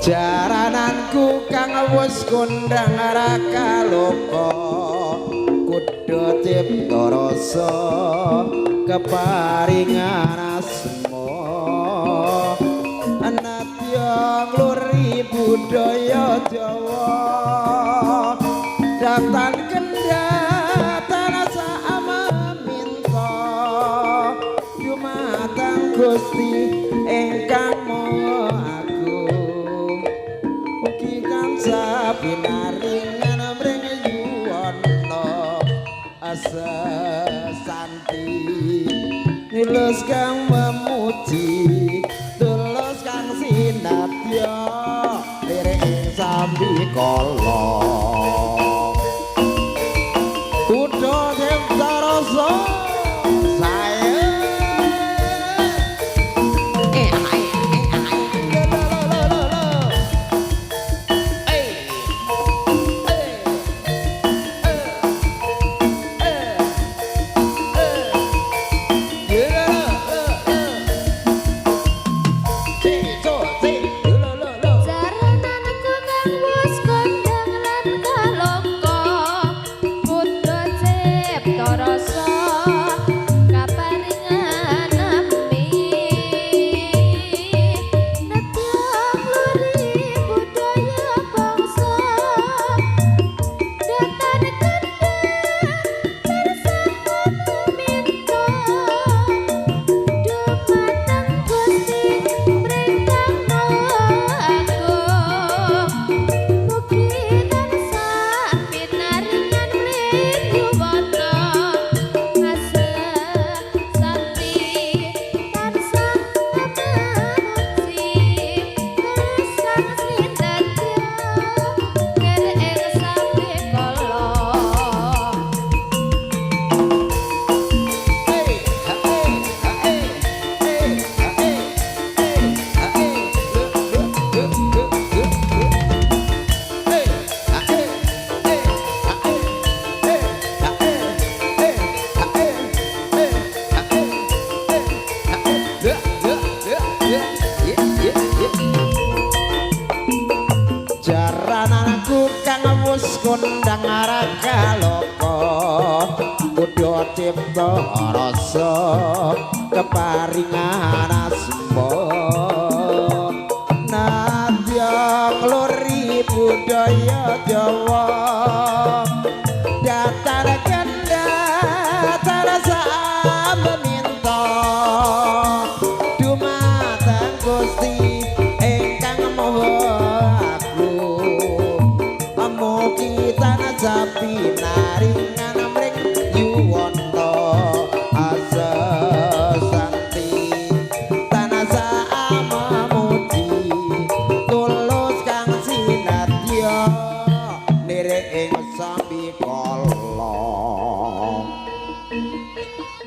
Jarananku kang wis kondang ra kaloka, kudu cipta rasa keparingan asma. Nadya ngluri budaya Jawa, datan kendhat tansah maminta dumateng Gusti ingkang Maha Agung. Mugi tansah pinaringan mring yuwana asesanti, nilus kang memuji tulus kang sinadya lirik ing sambikala. Kutha cipta rasa sae. Eh, ai, eh, ai, lo, lo, lo, lo, lo. Eh, eh, eh, eh, eh. Yeah, lo, lo, lo. Ci, co, ci, lo, lo, lo. Jarananku kang wis kondang lan kaloka, kudu cipta rasa kaparingan nami. Nedya ngluri budaya bangsa, datan kendhat tansah maminta dumateng Gusti mring Maha Agung. Mugi tansah pinaringan mring yuwana asesanti, tansah memuji tulus kang sinadya lir ing sambikala. Hey, ha, hey, ha, hey, hey, ha, hey, hey, ha, hey, lo, lo, lo, lo, lo, lo. Hey, ha, hey, hey, ha, hey, hey, ha, hey, hey, ha, hey, hey, ha, hey, hey, ha, hey, lo, lo, lo, lo. Yeah, yeah, yeah. Jarananku kang wis kondang ra kaloka, kudu cipta rasa keparingan asma. Nadya ngluri budaya Jawa.